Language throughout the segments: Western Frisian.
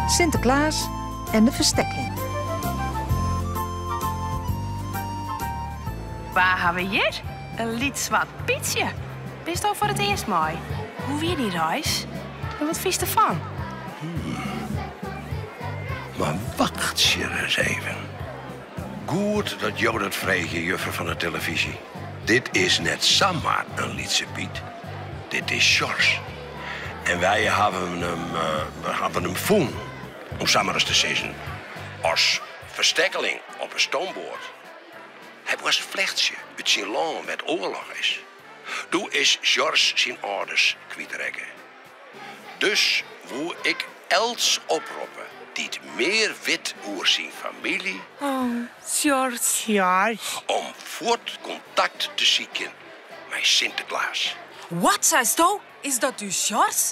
Sinteklaas en de ferstekling. Wa ha we hjir? In lyts swart Pytsje. Bisto foar it earst mei? Hoe wie dyn reis? En wat fynst derfan? Mar wachtsje ris even. Goed dat jo dat freegje, juffer fan de telefyzje. Dit is net samar in lytse Pyt. Dit is Sjors. En wy hawwe him, we hawwe him fûn, om sa mar ris te sizzen, as ferstekkeling op in stoomboat. Hy moast flechtsje út syn lân wêr't oarloch is. Doe is Sjors syn âlders kwytrekke. Dus woe ik elts oproppe dy't mear wit oer syn famylje. Oh, Sjors. Sjors. Om fuort kontakt te sykjen mei Sinteklaas. Wat seisto? Is dat ús Sjors?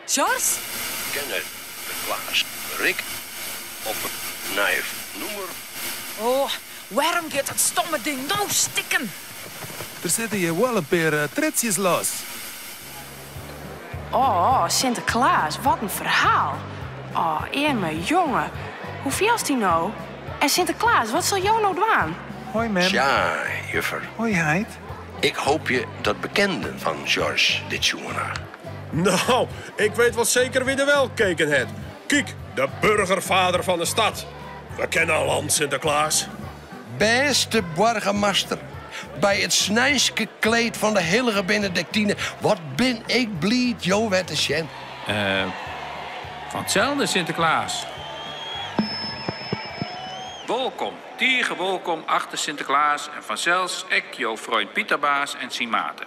Sjors? Kinne de Klaas berikke op it nije nûmer. Oh, wêrom giet dat stomme ding no stikken? Der sitte hjir wol in pear tritsjes los. Oh, Sinteklaas, wat in ferhaal. Oh, earme jonge. Hoe fielst dy no? En Sinteklaas, wat sil jo no dwaan? Hoi mem. Tsja, juffer. Hoi heit. Ik hoopje dat bekenden fan George dit sjoen ha. Nou, ik weet wel zeker wie der wel keken het. Kyk, de burgervader van de stad. We kennen al land, Sinterklaas. Bêste boargemaster, by it sneinske kleed fan de hillige Benediktine, wat bin ik bliid jo wer te sjen. Fan itselde, Sinteklaas. Wolkom, tige wolkom achte Sinteklaas en fansels ek jo freon Pieterbaas en syn maten.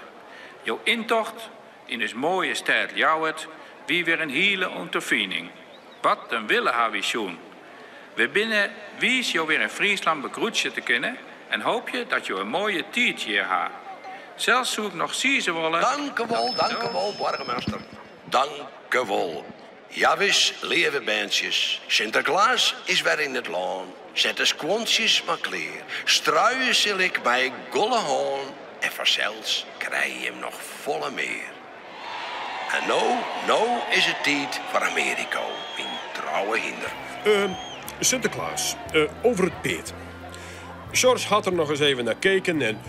Jo yntocht yn ús moaie stêd Ljouwert wie wer in hiele ûnderfining. Wat in wille ha wy sjoen. Wy binne wiis jo wer yn Friesland begroetsje te kinnen en hoopje dat jo in moaie tiid hjir ha. Sels soe ik noch sizze wolle. Dankewol, dankewol, boargemaster. Dankewol. Jawis, leave berntsjes, Sinterklaas is wer yn it lân. Set de skuontsjes mar klear. Struie sil ik mei golle hân en fansels krije jim noch folle mear. En no, no is it tiid foar Ameriko, myn trouwe hynder. Sinteklaas, over it peerd. Sjors hat der noch ris even nei keken en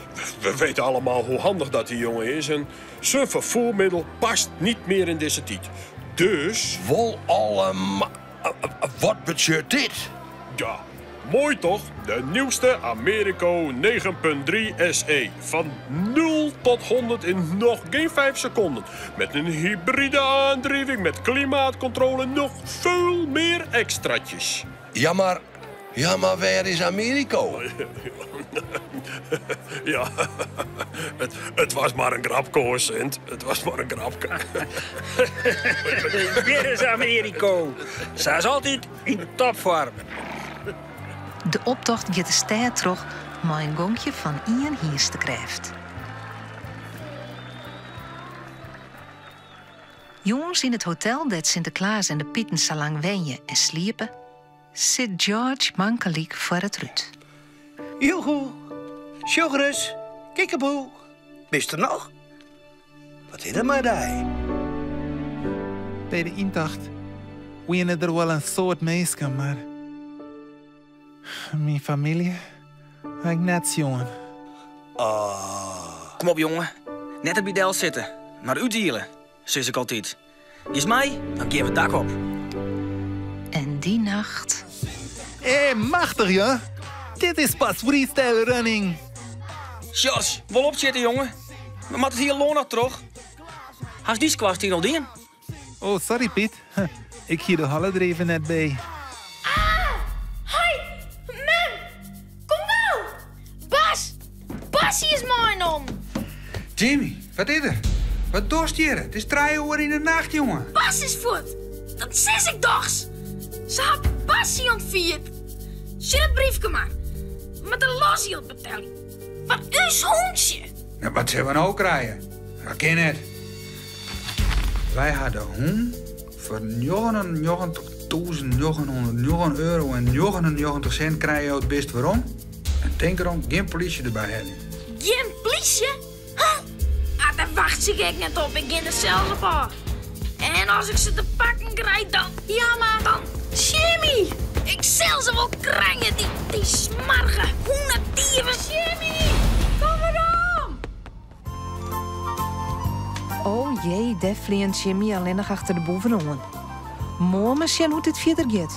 we weten allemaal hoe handig dat die jongen is en syn ferfoermiddel past niet mear yn dizze tiid. Dus. Wol alle ma. Wat betsjut dit? Ja, moai toch? De nieuwste Americo 9.3 SE. Van 0 tot 100 in nog geen 5 seconden. Met een hybride aandrijving, met klimaatcontrole, nog veel meer extraatjes. Ja mar, ja mar wêr is Americo? Ja, it, it was mar in grapke hoor, Sint. It was mar in grapke. Hjir is Americo. Sa as altyd yn topfoarm. De optocht giet de stêd troch mei in gonkje fan ien hynstekrêft. Jûns yn it hotel dêr't Sinteklaas en de Piten sa lang wenje en sliepe, sit George mankelyk foar it rút. Joehoe, sjoch ris, kiekeboe, bist der noch? Wat is der mei dy? By de yntocht wiene der wol in soad minsken, mar myn famylje ha ik net sjoen. Oh. Kom op jonge, net derby del sitte, mar útdiele, sis ik altyd. Giest mei, dan gean we it dak op. En dy nacht. Eh, machtich ja! Dit is pas freestyle running! Sjors, wol opsjitte jonge. We moatte it hiele lân noch troch. Hast dy skoarstien al dien? Oh, sorry Piet. Ik hie de holle der even net by. Ah! Heit! Mem! Kom gau! Bas! Bassie is meinommen! Jimmy, wat is der? Wat dochst hjir? It is trije oere yn de nacht, jonge. Bas is fuort! Dat sis ik dochs! Se ha Bassie ûntfierd! Sjoch dat briefke mar. We moatte losjild betelje. Foar ús hûntsje! Nou, wat sille we no krije? Dat kin net. Wy ha de hûn foar 99.909 euro en 99 sint krije jo it bist werom. En tink derom, gjin polysje derby helje. Gjin plysje? Huh? Ah, dêr wachtsje. wachtsje ik ek net op, ik gean der sels op ôf. En as ik se te pakken krij, dan... Ja, mar... Dan... Jimmy! Ik sil se wol krije, dy, dy smoarge hûnedieven. Jimmy! Kom werom! O jee, dêr fleant Jimmy allinnich achter de boeven oan. Moarn mar sjen hoe't it fierder giet.